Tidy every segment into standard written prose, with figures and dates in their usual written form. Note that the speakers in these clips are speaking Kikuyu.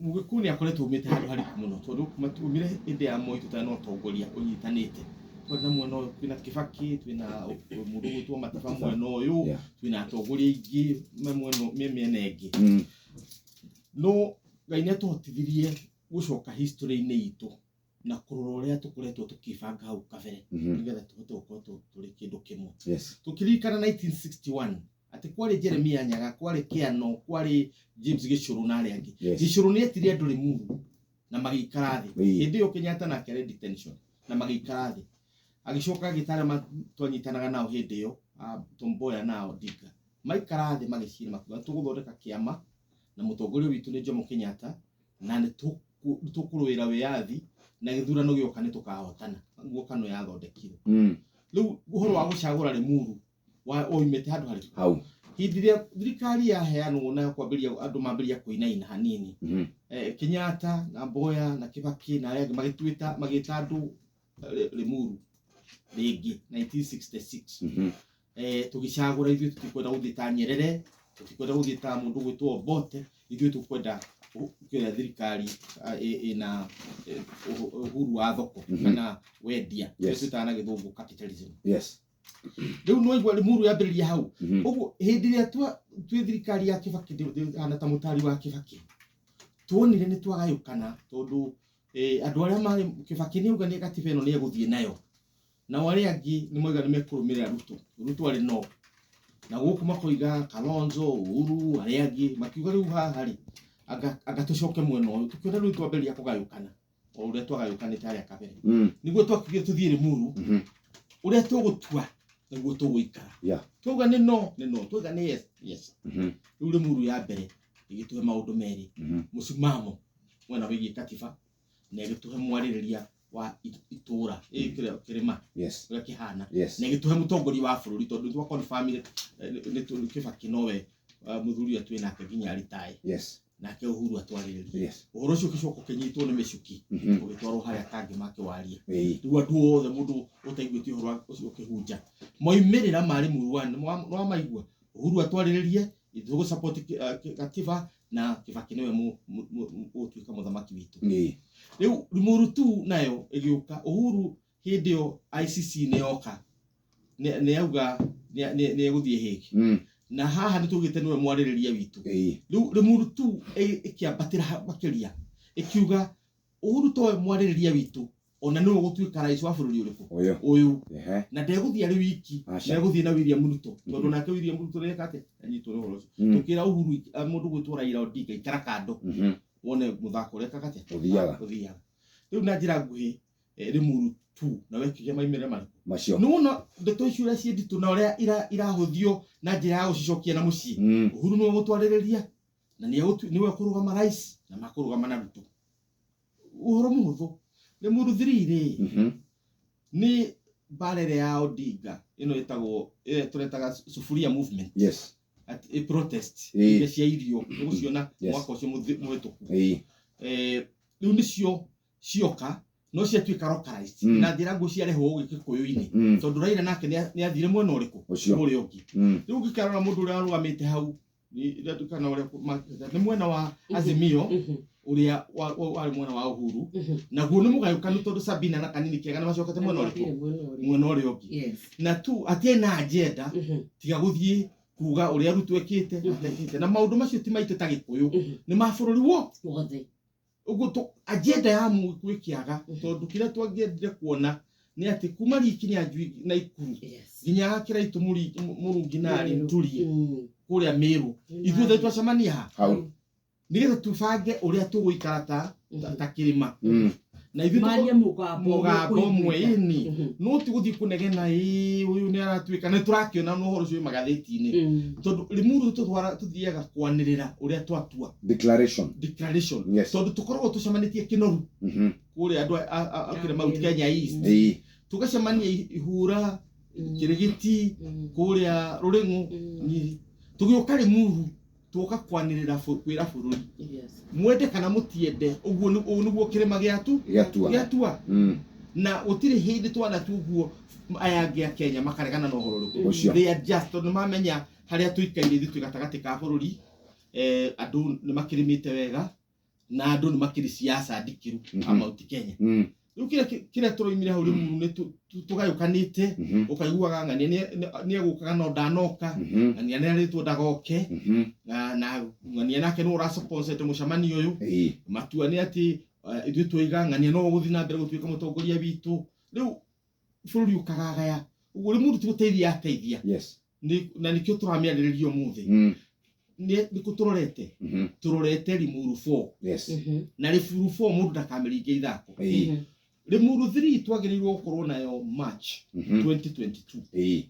Mũgĩkũyũ nĩ akoretwo umĩte handũ hariku mũno, tondũ kuma tumire hĩndĩ ya Moi tũtarĩ na ũtongoria ũnyitanĩte. Twarĩ na mwena ũyũ twĩna Kibaki, twĩna mũndũ ũgwĩtwo Matiba mwena ũyũ, twĩna atongoria aingĩ me mwena me mĩena ĩngĩ. No Ngai nĩ atũhotithirie gũcoka history-inĩ itũ na kũrora ũrĩa tũkoretwo tũkĩbanga hau kabere, nĩgetha tũhote gũkorwo tũrĩ kĩndũ kĩmwe. Tũkĩririkana 1961 atĩ kwarĩ Jeremia Nyaga, kwarĩ Kĩano, kwarĩ James Gĩcũrũ na arĩa angĩ. Gĩcũrũ nĩ etire andũ Limuru na magĩikara thĩ. Hĩndĩ ĩyo Kenyatta nake arĩ detention na magĩikara thĩ. Agĩcoka agĩta arĩa twanyitanaga nao hĩndĩ ĩyo, Tom Mboya na Odinga. Maikara thĩ magĩcira makiuga tũgũthondeka kĩama na mũtongoria witũ nĩ Jomo Kenyatta na nĩ tũkũrũĩra wĩyathi na gĩthurano gĩoka nĩ tũkahotana. Nĩguo KANU yathondekirwo. Rĩu ũhoro wa gũcagũra Limuru woimĩte handũ harĩkũ? Hau. Hĩndĩ ĩrĩa thirikari yaheanwo na kwambĩrĩria andũ mambĩrĩria kũinaina hanini, Kenyatta na Mboya na Kibaki na arĩa angĩ magĩtuĩta magĩta andũ Limuru rĩngĩ 1966. Tũgĩcagũra ithuĩ tũtikwenda gũthiĩ ta Nyerere, tũtikwenda gũthiĩ ta mũndũ ũgwĩtwo Obote, ithuĩ tũkwenda kĩrĩa thirikari ĩna uhuru wa thoko kana wendia. Twĩtaga na gĩthũngũ capitalism. Rĩu no igua Limuru yambĩrĩria hau. Ũguo hĩndĩ ĩrĩa twĩ thirikari ya Kibaki, hana ta mũtari wa Kibaki, tuonire nĩ twagayũkana tondũ andũ arĩa marĩ Kibaki nĩ auga nĩ gatiba ĩno nĩ egũthiĩ nayo, nao arĩa angĩ nĩ moiga nĩ mekũrũmĩrĩra Ruto. Ruto arĩ no na gũkũ makoiga Kalonzo, Uhuru, arĩa angĩ makiuga rĩu haha rĩ anga tũcoke mwena ũyũ. Tũkĩona rĩu twambĩrĩria kũgayũkana o ũrĩa twagayũkanĩte harĩa kabere. Nĩguo twakiugire tũthiĩ Limuru, ũrĩa tũgũtua nĩguo tũgũikara. Twauga nĩ no nĩ no, twauga nĩ yes yes. Rĩu Limuru ya mbere ĩgĩtũhe maũndũ merĩ, mũcimamo mwena wĩgiĩ katiba na ĩgĩtũhe mwarĩrĩria wa itũra kĩrĩa kĩrĩma ũrĩa kĩhana, na ĩgĩtũhe mũtongoria wa bũrũri tondũ nĩ twakonfamire nĩ Kibaki nowe mũthuri ũrĩa twĩ nake nginya ritae. Nake Uhuru atwarĩrĩria. Ũhoro ũcio ũgĩcoka ũkĩnyitwo nĩ mĩcuki, ũgĩtwarwo harĩa Kangĩ makĩwaria. Rĩu andũ othe mũndũ ũtaiguĩte ũhoro ũcio ũkĩhunja moimĩrĩra ma Limuru one nĩ wamaigua. Uhuru atwarĩrĩrie ithuĩ gũ-support katiba na Kibaki nĩwe ũgũtuĩka mũthamaki witũ. Rĩu Limuru 2 nayo ĩgĩũka Uhuru hĩndĩ ĩyo ICC nĩ yoka nĩ yauga nĩ egũthiĩ Hague. Na haha nĩ tugĩte nĩwe mwarĩrĩria witũ. Rĩu Limuru 2 ĩkĩambatĩra makĩria ĩkiuga Uhuru towe mwarĩrĩria witũ, ona nĩwe ũgũtuĩka rais wa bũrũri ũrĩkũ Ũyũ. Ũyũ. Na ndegũthiĩ arĩ wiki, Aca. ndegũthiĩ na William Ruto, tondũ nake William Ruto nĩeka atĩa, anyitwo nĩ ũhoro ũcio. Tũkĩra Uhuru mũndũ gwĩtwo Raila Odinga ikara kando wone mũthako ũrĩa ekaga atĩa, Ũthiaga. Ũthiaga. Rĩu na njĩra nguhĩ, Limuru 2 na wekĩria maimĩrĩra marĩkũ macio? Nĩ wona ndeto icio ũrĩa ciĩ nditũ na ũrĩa irahũthio na njĩra ya gũcicokia na mũciĩ. Uhuru nĩwe ũgũtwarĩrĩria na nĩwe ũkũrũgama rais na makũrũgama na Ruto. Ũhoro mũhũthũ. Limuru 3 rĩ, nĩ mbara ĩrĩa ya Odinga ĩno ĩtagwo ĩrĩa tũretaga Sufuria movement. At, protest iria cia irio nĩgũciona mwaka ũcio mũhĩtũku. Rĩu nĩcio cioka no ciatuĩka localized na njĩra nguo ciarehwo gĩkũyũ-inĩ, tondũ Raila nake nĩ athire mwena ũrĩkũ? Ũcio. Ũrĩa ũngĩ. Rĩu ũngĩkarora mũndũ ũrĩa warũgamĩte hau kana ũrĩa nĩ mwena wa Azimio, ũrĩa warĩ mwena wa Uhuru, naguo nĩ mũgayũkanu tondũ Sabina na Kanini Kega nĩ macokete mwena ũrĩkũ? Mwena ũrĩa ũngĩ. Na tu hatiarĩ na agenda tiga gũthiĩ kuga ũrĩa Ruto ekĩte, atekĩte, na maũndũ macio ti maitũ ta Gĩkũyũ, nĩ ma bũrũri wothe. Ũguo agenda ya Mũgĩkũyũ ĩkĩaga, tondũ kĩrĩa twangĩendire kuona nĩ atĩ kuma Rikinya Njui na Ikuru nginya Kĩraitũ Mũrungi na Nturi kũrĩa Mĩrũ, ithuothe twacemania ha hau nĩgetha tũbange ũrĩa tũgũikara ta kĩrĩma na ithuĩ marie mũgambo mũgambo ũmwe ũkũiguĩka. Ĩni no ti gũthiĩ kũnegena ĩĩ ũyũ nĩ aratuĩka nĩ tũrakĩona na ũhoro ũcio wĩ magathĩti-inĩ, tondũ Limuru tũtwara tũthiaga kwanĩrĩra ũrĩa twatua. Declaration. Declaration. Tondũ tũkoragwo tũcemanĩtie Kĩnoru kũrĩa andũ a kĩrĩa Mount Kenya East, tũgacemania Ihura, Kĩrĩgĩti, kũrĩa Rũrĩng'ũ, Nyĩrĩ. Tũgĩũka Limuru twoka kwanĩrĩra kwĩra bũrũri mwende kana mũtiende, ũguo ũũ nĩguo kĩrĩma gĩatu Gĩatua. Gĩatua. Na gũtirĩ hĩndĩ twanatua ũguo aya angĩ a Kenya makaregana na ũhoro ũrĩkũ. Ũcio. They adjust tondũ nĩmamenya harĩa tũikaire ithuĩ twĩ gatagatĩ ka bũrũri, andũ nĩ makĩrĩmĩte wega. Na andũ nĩ makĩrĩ siasa ndikĩru a Mount Kenya. Rĩu kĩrĩa tũroimire hau Limuru nĩ tũgayũkanĩte. Ũkaiguaga ng'ania nĩ egũkaga no ndanoka, ng'ania nĩ arĩtwo ndagoke, na ng'ania nake nĩ ũrasponsorete mũcemanio ũyũ. Matua nĩ atĩ ithuĩ twaiga ng'ania no ũgũthiĩ na mbere gũtuĩka mũtongoria witũ. Rĩu bũrũri ũkagagaya ũguo. Limuru ti gũteithia ateithia. Na nĩkĩo tũramĩarĩrĩria ũmũthĩ. Nĩ kũ tũrorete? Tũrorete Limuru 4. Na Limuru 4 mũndũ ndakamĩringe ithako. Limuru 3 twagĩrĩirwo gũkorwo nayo March 2022,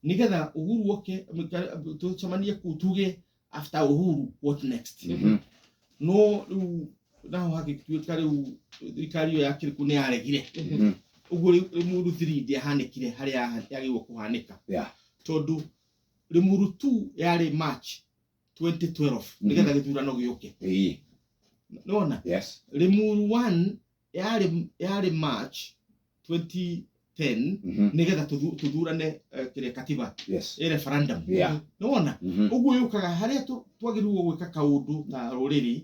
nigetha Uhuru oke tũcemanie kũu tuge after Uhuru, what next? No rĩu naho hagĩtuĩka rĩu thirikari ĩyo ya kĩrĩkũ nĩ yaregire. Ũguo rĩu Limuru 3 ndĩahanĩkire harĩa yagĩrĩirwo kũhanĩka, tondũ Limuru 2 yarĩ March 2012 nĩgetha gĩthurano gĩũke. Nĩwona? Yes. Limuru 1 yarĩ March 2010, nĩgetha tũthurane kĩrĩa katiba, ĩ referendum. Nĩwona? Ũguo yũkaga harĩa twagĩrĩirwo gwĩka kaũndũ ta rũrĩrĩ,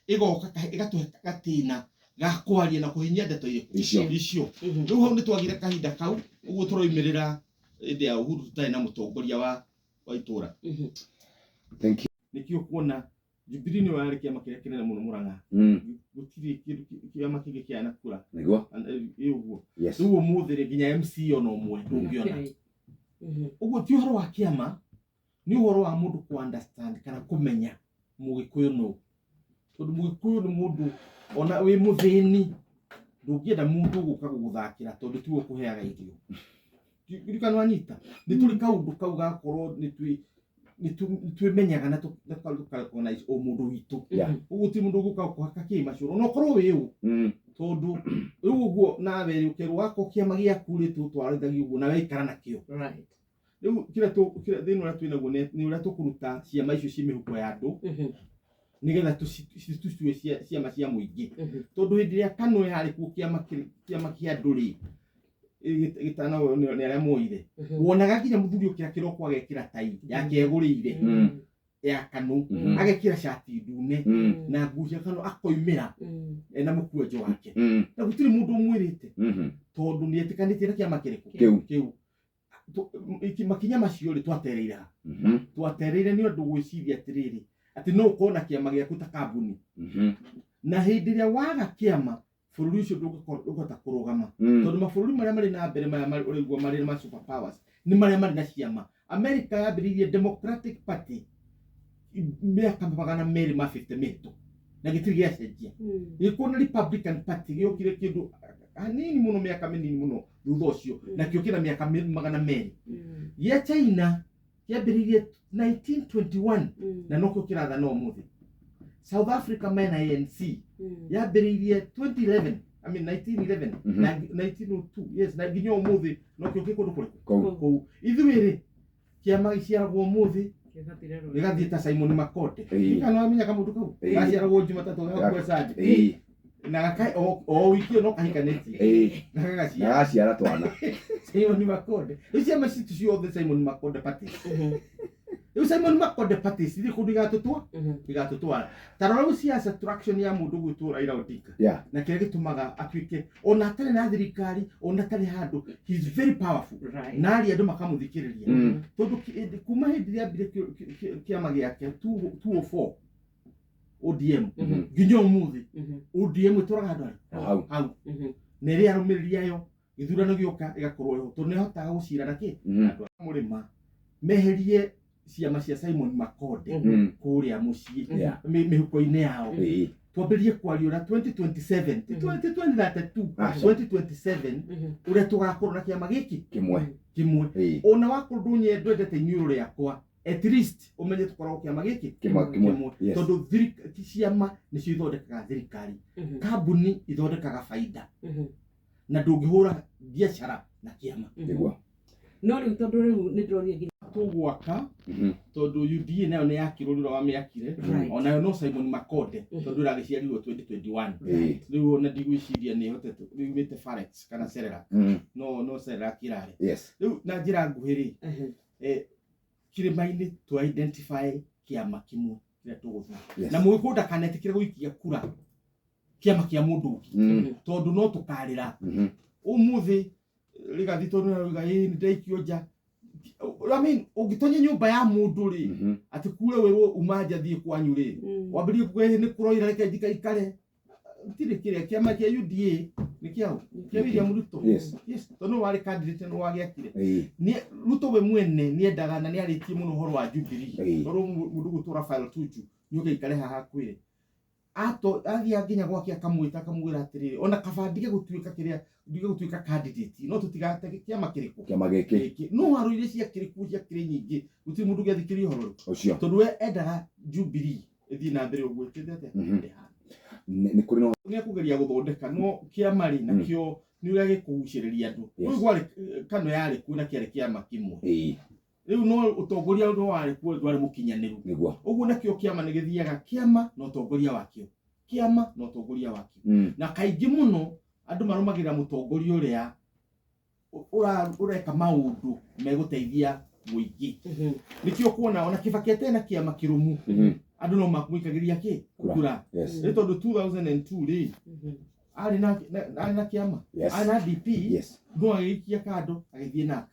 ĩgoka ĩgatũhe gatĩna ga kwaria na kũhinyia ndeto irĩkũ? Icio. Icio. Rĩu hau nĩ twagire kahinda kau. Ũguo tũroimĩrĩra hĩndĩ ya Uhuru tũtarĩ na mũtongoria wa itũra. Thank you. Nĩkĩo kuona Jubilee nĩyo yarĩ kĩama kĩrĩa kĩnene mũno Mũrang'a. Gũtirĩ kĩndũ kĩama kĩngĩ kĩaya na kura ĩ ũguo. Rĩu ũmũthĩ rĩ, nginya MC ona ũmwe ndũngĩona. Ũguo ti ũhoro wa kĩama, nĩ ũhoro wa mũndũ kũ understand kana kũmenya Mũgĩkũyũ nũ, tondũ Mũgĩkũyũ nĩ mũndũ ona wĩ mũthĩni ndũngĩenda mũndũ gũka gũgũthakĩra, tondũ tiwe ũkũheaga irio. Ririkana wanyita nĩ tũrĩ kaũndũ kau gakorwo nĩ twĩmenyaga na tũka recognize ũmũndũ witũ. Ũguo ti mũndũ ũgũka gũkũhaka kĩ macũrũ ona ũkorwo wĩ ũ, tondũ rĩu ũguo nawe rĩ ũkerwo wako kĩama gĩaku rĩ tũtwarithagia ũguo nawe ikara nakĩo. Rĩu kĩrĩa thĩna ũrĩa twĩnaguo nĩ ũrĩa tũkũruta ciama icio ciĩ mĩhuko ya andũ, nĩgetha tũcitue ciama cia mũingĩ, tondũ hĩndĩ ĩrĩa KANU yarĩ kuo kĩama kĩa andũ rĩ, gĩtana nĩ arĩa moire, wonaga nginya mũthuri ũkĩra kĩroko agekĩra tai yake egũrĩire ya KANU, agekĩra cati ndune na nguo cia KANU, akoimĩra ena mũkwanjũ wake, na gũtirĩ mũndũ ũmwĩrĩte, tondũ nĩ etĩkanĩtie na kĩama kĩrĩkũ? Kĩu. Kĩu. Makinya macio rĩ twatereire ha? Twatereire nĩ ũndũ gwĩciria atĩrĩrĩ, atĩ no ũkorwo na kĩama gĩaku ta kambuni, na hĩndĩ ĩrĩa waga kĩama bũrũri ũcio ndũngĩhota kũrũgama, tondũ mabũrũri marĩa marĩ na mbere maya ũraigua marĩ ma super powers nĩ marĩa marĩ na ciama. America yambĩrĩirie Democratic Party mĩaka 250 mĩhĩtũku na gĩtirĩ gĩacenjia. Gĩkuo na Republican Party gĩokire kĩndũ hanini mũno, mĩaka mĩnini mũno thutha ũcio, nakĩo kĩna mĩaka 200. Gĩa China kĩambĩrĩirie 1921 na nokĩo kĩrathana ũmũthĩ. South Africa mena ANC, yambĩrĩirie 2011, I mean 1911, na 1902, yes, na nginya ũmũthĩ nokĩo kĩ kũndũ kũrĩkũ? Kũu. Kũu. Ithuĩ rĩ, kĩama gĩciaragwo ũmũthĩ gĩgathiĩ ta Simon Makonde. Kana wamenya kamũndũ kau gaciaragwo Jumatatũ gagakua Sunday, na gaka o wiki ĩyo no kahikanĩtie na Na gagaciara. gaciara twana. Simon Makonde. Rĩu ciama citũ ciothe Simon Makonde parties. Rĩu Simon Makonde parties irĩ kũndũ igatũtwara. Ta rora rĩu siasa traction ya mũndũ gwĩtwo Raila Odinga, na kĩrĩa gĩtũmaga atuĩke ona atarĩ na thirikari, ona atarĩ handũ, he is very powerful, na aria andũ makamũthikĩrĩria, tondũ kuma hĩndĩ ĩrĩa ambire kĩama gĩake 204 ODM nginya ũmũthĩ, ODM ĩtũraga handũ harĩkũ? Hau. Hau. Na ĩrĩa arũmĩrĩri ayo gĩthurano gĩoka ĩgakorwo ĩho, tondũ nĩhotaga gũcira na kĩ? Andũ a mũrĩma meherie ciama cia Simon Makonde kũrĩa mũciĩ, mĩhuko-inĩ yao, twambĩrĩrie kwaria ũrĩa 2027, ti 2032, Aca. 2027, ũrĩa tũgakorwo na kĩama gĩkĩ Kĩmwe. Kĩmwe. Ona wakorwo ndwendete iniũrũ rĩakwa, at least ũmenye tũkoragwo kĩama gĩkĩ Kĩmwe kĩmwe. kĩmwe, tondũ ciama nĩcio ithondekaga thirikari. Kambuni ithondekaga baida, na ndũngĩhũra biacara na kĩama. Nĩguo. No rĩu tondũ rĩu nĩ ndĩronire nginya Tũgwaka, tondũ UDA nayo nĩ yakirwo rĩrĩa wamĩakire, onayo no Simon Makonde, tondũ ĩragĩciarirwo 2021. Rĩu ona ndigwĩciria nĩ ĩhotete yumĩte Farex kana Cerelac, no Cerelac ĩrarĩ. Rĩu na njĩra nguhĩ rĩ, kĩrĩma-inĩ to identify kĩama kĩmwe kĩrĩa kĩrĩa tũgũthiĩ. Yes. Na mũgĩkũyũ ndakanetĩkĩre gũikia kura kĩama kĩa mũndũ ũngĩ, tondũ no tũkarĩra. Ũmũthĩ Rigathi tondũ nĩarauga ĩĩ nĩ ndaikio nja. I mean, ũngĩtonya nyũmba ya mũndũ rĩ, atĩ kure wĩrwo uma nja thiĩ kwanyu rĩ, wambĩrĩrie kuga ĩĩ nĩ kũroira, reke njikaikare. Tirĩ kĩrĩa kĩama kĩa UDA nĩ kĩao kĩa William Ruto. Yes. Yes, tondũ nĩwe warĩ candidate na nĩwe wagĩakire. Ĩĩ. Ruto we mwene nĩendaga na nĩarĩtie mũno ũhoro wa Jubilee. Tondũ mũndũ ũgwĩtwo Raphael Tuju nĩoke aikare haha akwĩre ato athiaga nginya gwake akamwĩta akamwĩra atĩrĩrĩ, ona kaba ndige gũtuĩka kĩrĩa, ndige gũtuĩka candidate, no tũtigate kĩama kĩrĩkũ. Kĩama gĩkĩ. Gĩkĩ no haro iria ciakĩrĩ kuo ciakĩrĩ nyingĩ, gũtirĩ mũndũ ũngĩathikĩrĩria ũhoro ũyũ, Ũcio. tondũ we endaga Jubilee ĩthiĩ na mbere ũguo ĩkĩte atĩa, ĩhana. Nĩ kũrĩ na Nĩ akũgeria gũthondeka no kĩama rĩ, nakĩo nĩ ũrĩa gĩkũgucĩrĩria andũ. Rĩu kwarĩ Kano yarĩ kuo na kĩarĩ kĩama kĩmwe. Rĩu no ũtongoria no warĩ kuo ndwarĩ mũkinyanĩru. Nĩguo. Ũguo nakĩo kĩama nĩ gĩthiaga kĩama na ũtongoria wakĩo, kĩama na ũtongoria wakĩo. Na kaingĩ mũno andũ marũmagĩrĩra mũtongoria ũrĩa ũreka maũndũ megũteithia mũingĩ. Nĩkĩo kuona ona Kibaki atarĩ na kĩama kĩrũmu, andũ no mamũikagĩria kĩ? Kura. Kura. Yes. Nĩ tondũ 2002 rĩ, arĩ na arĩ na kĩama, arĩ na DP, no agĩikia kando agĩthiĩ NARC.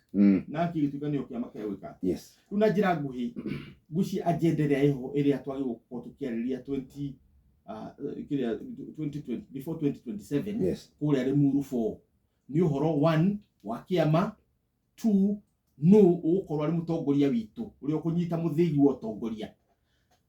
NARC ĩgĩtuĩka nĩyo kĩama kĩa gwĩka. Rĩu na njĩra nguhĩ ngwĩciria agenda ĩrĩa ĩho ĩrĩa twagĩrĩirwo gũkorwo tũkĩarĩrĩria 20 kĩrĩa 2020 before 2027, kũrĩa Limuru 4 nĩ ũhoro one wa kĩama, two nũ ũgũkorwo arĩ mũtongoria witũ ũrĩa ũkũnyita mũthĩgi wa ũtongoria.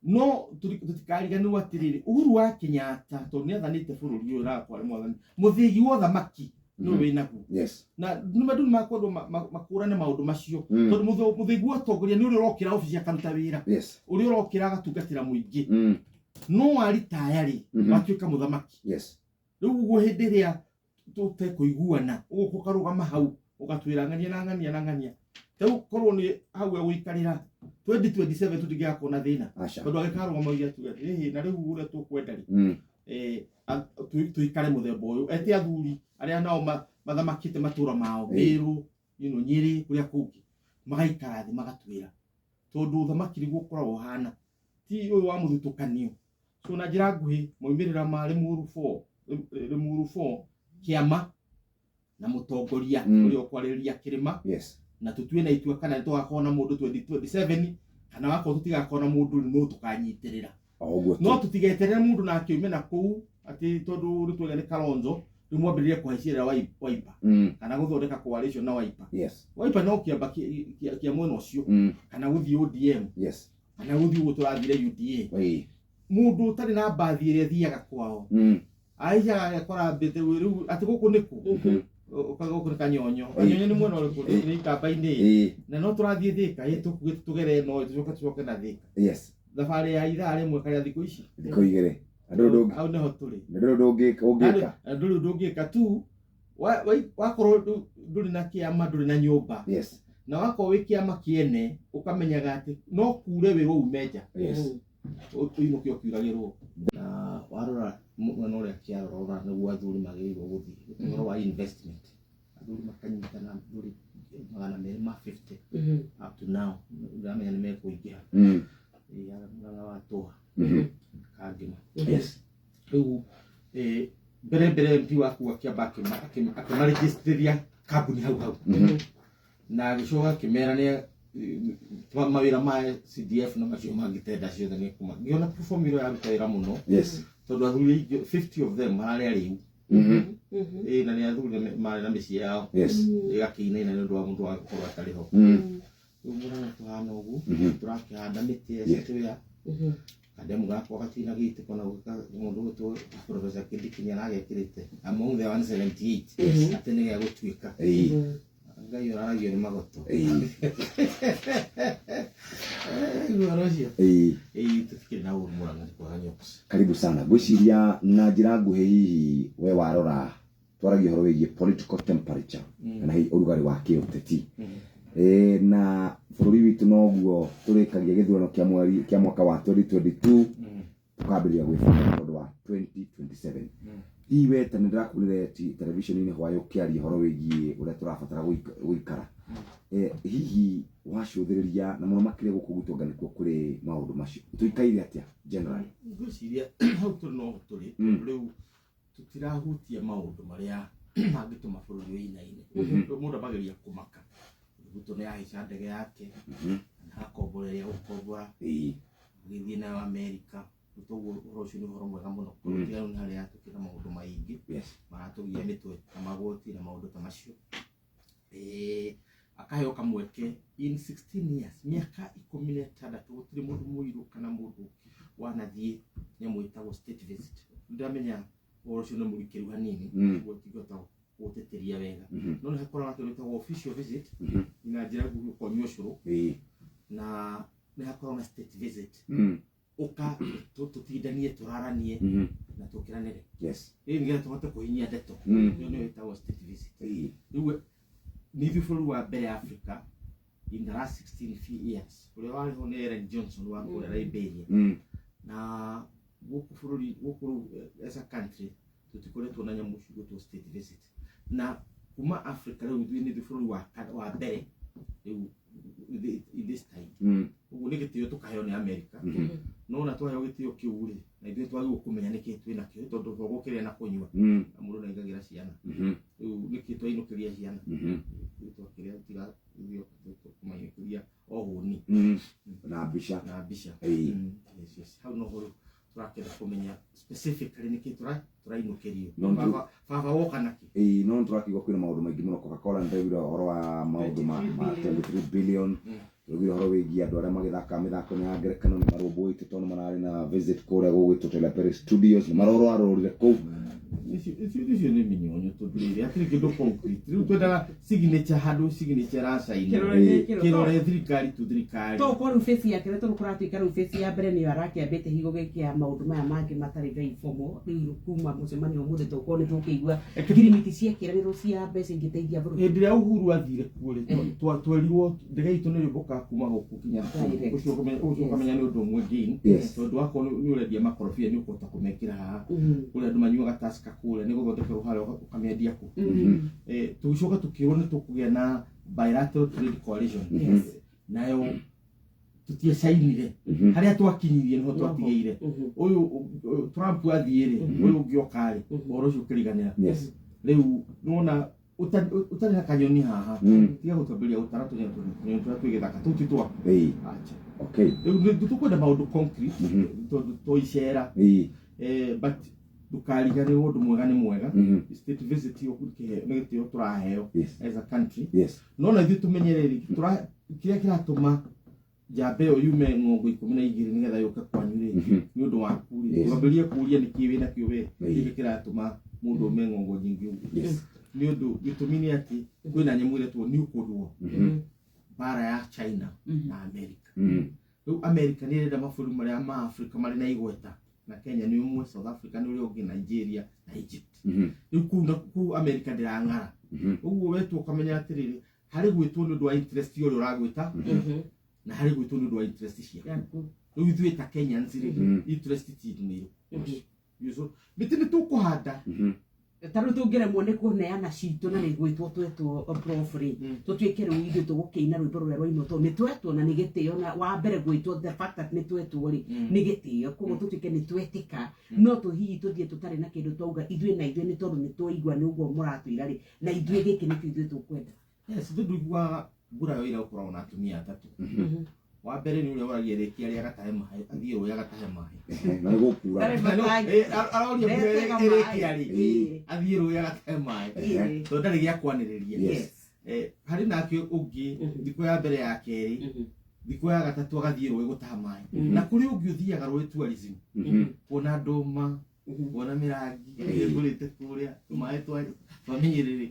No tũtikariganĩrwo atĩrĩrĩ, Uhuru wa Kenyatta tondũ nĩ athanĩte bũrũri ũyũ ũrakorwo arĩ mwathani, mũthĩgi wa ũthamaki nĩwe wĩnaguo. Na andũ nĩ makwendwo makũrane maũndũ macio, tondũ mũthĩgi wa ũtongoria nĩ ũrĩa ũrokĩra obici akaruta wĩra, ũrĩa ũrokĩra agatungatĩra mũingĩ. No waritaya rĩ, watuĩka mũthamaki. Rĩu ũguo hĩndĩ ĩrĩa tũtekũiguana ũgũka ũkarũgama hau ũgatwĩra ng'ania na ng'ania na ng'ania, rĩu korwo nĩ hau egũikarĩra 2027 tũtingĩgakorwo na thĩna. Aca. Tondũ agĩkarũgama oige atuge ĩhĩ na rĩu ũrĩa tũkwenda rĩ, tũikare mũthemba ũyũ, ete athuri arĩa nao mathamakĩte matũra mao, Meru, Nyĩrĩ, kũrĩa kũngĩ, magaikara thĩ magatwĩra, tondũ ũthamaki nĩguo ũkoragwo ũhana, ti ũyũ wa mũthutũkanio. So na njĩra nguhĩ maumĩrĩra ma Limuru 4, Limuru 4 kĩama na mũtongoria ũrĩa ũkwarĩrĩria kĩrĩma. Na tũtue na itua kana nĩtũgakorwo na mũndũ 2027 kana wakorwo tũtigakorwo na mũndũ no tũkanyitĩrĩra. O ũguo tu. No tũtigeterere mũndũ na akiume na kũu atĩ tondũ nĩ twega nĩ Kalonzo rĩu mwambĩrĩrie kũhaicĩrĩra Wiper, kana gũthondeka coalition na Wiper. Wiper no kĩamba kĩa mwena ũcio, kana gũthiĩ ODM, kana gũthiĩ ũguo tũrathire UDA. Mũndũ ũtarĩ na mbathi ĩrĩa ĩthiaga kwao, aicaga agekora mbĩte rĩu atĩ gũkũ nĩkũ, ũkaga gũkũ nĩ Kanyonyo. Kanyonyo nĩ mwena ũrĩkũ? Nĩ Ikamba-inĩ. Na no tũrathiĩ Thĩka, ĩ tũkuĩte tũgere no tũcoke tũcoke na Thĩka. Thabarĩ ya ithaa rĩmwe karĩa thikũ ici. Thikũ igĩrĩ. Andũ ndũngĩ. Hau nĩho tũrĩ. Ndũrĩ ũndũ ũngĩka. Ndũrĩ ũndũ ũngĩka tu wakorwo ndũrĩ na kĩama, ndũrĩ na nyũmba. Na wakorwo wĩ kĩama kĩene ũkamenyaga atĩ no kure wĩrwo ume nja. Ũinũke ũkiuragĩrwo. Na warora mwena ũrĩa kĩarora nĩguo athuri magĩrĩirwo gũthiĩ. Ũhoro wa investment. Athuri makanyitana athuri 250 up to now. Ndĩramenya nĩ mekũingĩha. Mũrang'a wa Tũa. Kangĩma. Rĩu mbere mbere MP waku akĩamba akĩmaregistrĩria kambuni hau hau. Na agĩcoka akĩmera nĩ mawĩra ma CDF na macio mangĩ tenda ciothe nĩ kuma. Ngĩona platform ĩyo yaruta wĩra mũno. Tondũ athuri aingĩ 50 of them mararĩ arĩu. Na nĩ athuri marĩ na mĩciĩ yao. Ĩgakĩinaina nĩ ũndũ wa mũndũ wa gũkorwo atarĩ ho. Rĩu mũrang'a tũhana ũguo, tũrakĩhanda mĩtĩ ya citũya. Kandemu gakwa gatirĩ na gĩitĩko na gũka mũndũ ũgwĩtwo Professor Kindiki nĩ aragekĩrĩte among the 178 atĩ nĩ gĩa gũtuĩka. Ngai ũraragio nĩ magoto. Ũhoro ũcio. Tũtikĩrĩ na ũru Mũrang'a nĩ kwaga nyoks. Karibu sana. Ngwĩciria na njĩra nguhĩ hihi we warora twaragia ũhoro wĩgiĩ political temperature, kana hihi ũrugarĩ wa kĩũteti. Na bũrũri witũ noguo tũrĩkagia gĩthurano kĩa mweri kĩa mwaka wa 2022, tũkambĩrĩria gwĩbanga tondũ wa 2027. Hihi we ta nĩ ndĩrakuonire television-inĩ hwaĩ ũkĩaria ũhoro wĩgiĩ ũrĩa tũrabatara gũikara. Hihi wacũthĩrĩria na mũno makĩria gũkũ gwitũ anga nĩkuo kũrĩ maũndũ macio, tũikaire atĩa generally? Ngwĩciria hau tũrĩ no tũrĩ. Rĩu tũtirahutia maũndũ marĩa mangĩtũma bũrũri ũinaine. Rĩu mũndũ ambagĩrĩria kũmaka, Ruto nĩ ahaica ndege yake na akombora ĩrĩa gũkombora, agĩthiĩ nayo Amerika. Toguo ũhoro ũcio nĩ ũhoro mwega mũno. Tiga rĩu nĩ harĩa tũkĩra maũndũ maingĩ maratũgia mĩtwe ta magoti na maũndũ ta macio. Akaheo kamweke in 16 years, mĩaka 16, gũtirĩ mũndũ mũirũ kana mũndũ wanathiĩ nyamũ ĩtagwo state visit. Ndĩramenya ũhoro ũcio nĩ mũrikĩru hanini, ũguo tingĩhota gũtĩtĩria wega, no nĩ hakoragwo na kĩndũ gĩtagwo official visit, na njĩra nguhĩ ũkonyua ũcũrũ, na nĩ hakoragwo na state visit, ũka tũtindanie, tũraranie na tũkĩranĩre. Ĩĩ, nĩgetha tũhote kũhinyia ndeto. Ĩyo nĩyo ĩtagwo state visit. Rĩu nĩ ithuĩ bũrũri wa mbere Africa in the last 16 few years. Ũrĩa warĩ ho nĩ Ellen Johnson wa kũrĩa Liberia. Na gũkũ bũrũri gũkũ rĩu, as a country tũtikoretwo na nyamũ cigwĩtwo state visit, na kuma Africa rĩu ithuĩ nĩ ithuĩ bũrũri wa mbere rĩu in this time. Ũguo nĩ gĩtĩo tũkaheo nĩ America, no ona twaheo gĩtĩo kĩu rĩ, na ithuĩ twagĩrĩirwo kũmenya nĩkĩ twĩ nakĩo, tondũ to gũkĩrĩa na kũnyua, na mũndũ nĩaigagĩra ciana. Rĩu nĩkĩ twainũkĩria ciana? Rĩu twakĩrĩa tiga ithuĩ kũmainũkĩria o hũni. Na mbica. Na mbica. Yes. Hau noho rĩu tũrakĩenda kũmenya specifically nĩkĩ tũrainũkĩrio. Baba woka nakĩ? Ĩĩ, no nĩtũrakĩigua kwĩna maũndũ maingĩ mũno. Coca-Cola, nĩndĩraiguire ũhoro wa maũndũ ma 23 billion. Tũraiguire ũhoro wĩgiĩ andũ arĩa magĩthakaga mĩthako-inĩ ya ngerekano nĩ marũmbũĩtio, tondũ mararĩ na visit kũrĩa gũgwĩtwo Tyler Perry Studios, nĩ marorarũrire kũu. Icio nĩ mĩnyonyo, tondũ rĩrĩ hatirĩ kĩndũ concrete. Rĩu twendaga signature, handũ signature ĩracainwo. Kĩrore gĩkĩrwo. Kĩrore thirikari tu thirikari. Tokorwo rĩu face yake rĩ, tondũ kũratuĩka rĩu face ya mbere nĩyo arakĩambĩte higo gĩkĩ ya maũndũ maya mangĩ matarĩ very formal. Rĩu kuma mũcemanio ũmũthĩ tokorwo nĩ tũkĩigua ngirimiti ciekĩranĩrwo cia mbeca ingĩteithia bũrũri. Hĩndĩ ĩrĩa Uhuru athire kuo rĩ, twerirwo ndege itũ nĩ rĩũmbũkaga kuma gũkũ nginya kũu. Direct. Ũcio ũkamenya nĩ ũndũ ũmwe gain, tondũ wakorwo nĩ ũrendia makorobia, nĩ ũkũhota kũmekĩra haha. Kũrĩa andũ manyuaga Tusker, kũrĩa nĩ gũthondekerwo harĩa, ũkamĩendia kũ. Tũgĩcoka tũkĩrwo nĩ tũkũgĩa na bilateral trade coalition. Nayo tũtiacainire. Harĩa twakinyirie nĩho twatigĩire. Ũyũ Trump athiĩ rĩ, ũyũ ũngĩ oka rĩ, ũhoro ũcio ũkĩriganĩra. Rĩu nĩwona ũtarĩ na kanyoni haha, tiga gũtwambĩrĩria gũtara tũnyoni tũrĩa twĩ gĩthaka, tũu ti twaku. Acha. Rĩu nĩ tũkwenda maũndũ concrete, tondũ to icera. But ndũkariganĩrwo, ũndũ mwega nĩ mwega. State visit ĩyo nĩ gĩtĩo tũraheo as a country, no na ithuĩ tũmenye rĩrĩ, kĩrĩa kĩratũma njamba ĩyo yume ng'ongo 12 nĩgetha yũke kwanyu rĩ, nĩ ũndũ waku rĩ, twambĩrĩrie kũũria nĩkĩ wĩna kĩo we, nĩkĩ kĩratũma mũndũ ume ng'ongo nyingĩ ũguo? Nĩ ũndũ gĩtũmi nĩ atĩ kwĩna nyamũ ĩretwo New Cold War, mbara ya China na America. Rĩu America nĩ ĩrenda mabũrũri marĩa ma Africa marĩ na igweta, na Kenya nĩ ũmwe, South Africa nĩ ũrĩa ũngĩ, Nigeria na Egypt. Rĩu kũu na kũu America ndĩrang'ara. Ũguo wetwo ũkamenya atĩrĩrĩ, harĩ gwĩtwo nĩ ũndũ wa interest ya ũrĩa ũragwĩta, na harĩ gwĩtwo nĩ ũndũ wa interest ciaku. Yaku. Rĩu ithuĩ ta Kenyans rĩ, interest citũ nĩ ĩrĩkũ? Mĩtĩ nĩ tũkũhanda. Ta rĩu tũngĩremwo nĩ kũneana citũ na nĩ gwĩtwo twetwo prof rĩ, tũtuĩke rĩu ithuĩ tũgũkĩina rwĩmbo rũrĩa rwainwo, tondũ nĩ twetwo na nĩ gĩtĩo, na wa mbere gwĩtwo, the fact that nĩ twetwo rĩ, nĩ gĩtĩo, koguo tũtuĩke nĩ twetĩka, no tũhihi tũthiĩ tũtarĩ na kĩndũ twauga ithuĩ na ithuĩ, nĩ tondũ nĩ twaigua nĩ ũguo mũratwĩra rĩ, na ithuĩ gĩkĩ nĩkĩo ithuĩ tũkwenda. Yes, ithuĩ ndũiguaga mbura yoira gũkoragwo na atumia atatũ. Wa mbere nĩ ũrĩa ũragia rĩkia arĩa agatahe maĩ, athiĩ rũĩ agatahe maĩ. Na nĩ gũkura. Tarĩ matangi. Aroria mbura Ndetega ĩrĩkia maĩ. rĩ, athiĩ rũĩ agatahe maĩ, tondũ ndarĩ gĩa kwanĩrĩria. Harĩ nake ũngĩ, thikũ ya mbere, ya kerĩ, thikũ ya gatatũ agathiĩ rũĩ gũtaha maĩ. Na kũrĩ ũngĩ ũthiaga rũĩ tourism, kuona ndũma, kuona mĩrangi ĩrĩa ĩgũrĩte kũrĩa, tũmaĩ twa mĩnyĩrĩrĩ,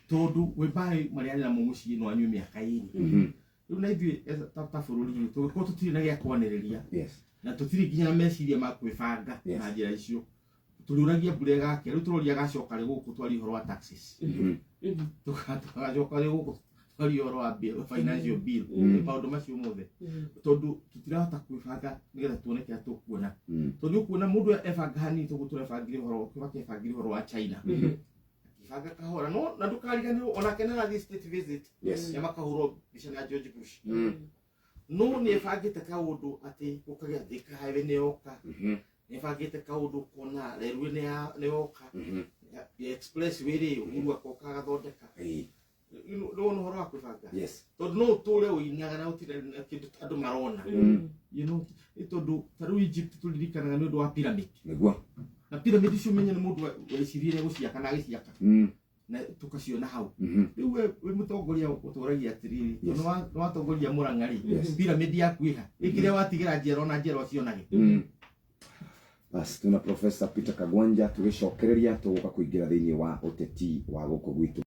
tondũ we maĩ marĩa arĩ namo mũciĩ no anyue mĩaka 2. Rĩu na ithuĩ ta bũrũri rĩ, tũngĩkorwo tũtirĩ na gĩa kwanĩrĩria, na tũtirĩ nginya na meciria ma kwĩbanga na njĩra icio, tũrĩũragia mbura ĩgakĩa. Rĩu tũroria gacoka rĩ gũkũ twarie ũhoro wa taxes? Tũgacoka rĩ gũkũ twarie ũhoro wa bill, financial bill, maũndũ macio mothe, tondũ tũtirahota kwĩbanga nĩgetha tuone kĩrĩa tũkuona? Tondũ nĩ ũkuona mũndũ ebanga hanini, tũguo tũrebangire ũhoro, Kibaki ebangire ũhoro wa China. Ibanga kahora no na ndũkariganĩrwo onake nĩ arathiĩ state visit. Yes. Ya makahũrwo mbica na George Bush. No nĩ ĩbangĩte kaũndũ atĩ gũkagĩa Thika Highway nĩ yoka. Nĩ ĩbangĩte kaũndũ kona railway nĩ yoka. Ya expressway rĩ, Uhuru akoka agathondeka. Nĩ wona ũhoro wa kwĩbanga? Yes. Tondũ no ũtũre ũinaga na gũtirĩ na kĩndũ andũ marona. Nĩ tondũ ta rĩu Egypt tũririkanaga nĩ ũndũ wa pyramid. Nĩguo. Na pyramid icio menye nĩ mũndũ weciririe gũciaka na agĩciaka. Na tũkaciona hau. Rĩu we wĩ mũtongoria ũtũragia atĩrĩrĩ, tondũ nĩ watongoria Mũrang'a rĩ, pyramid yaku ĩha ĩkĩrĩa watigĩra njiarwa na njiarwa cionage. Bas tuna Professor Peter Kagwanja tugicokereria tuguka kuingira thiini wa uteti wa guku gwitu.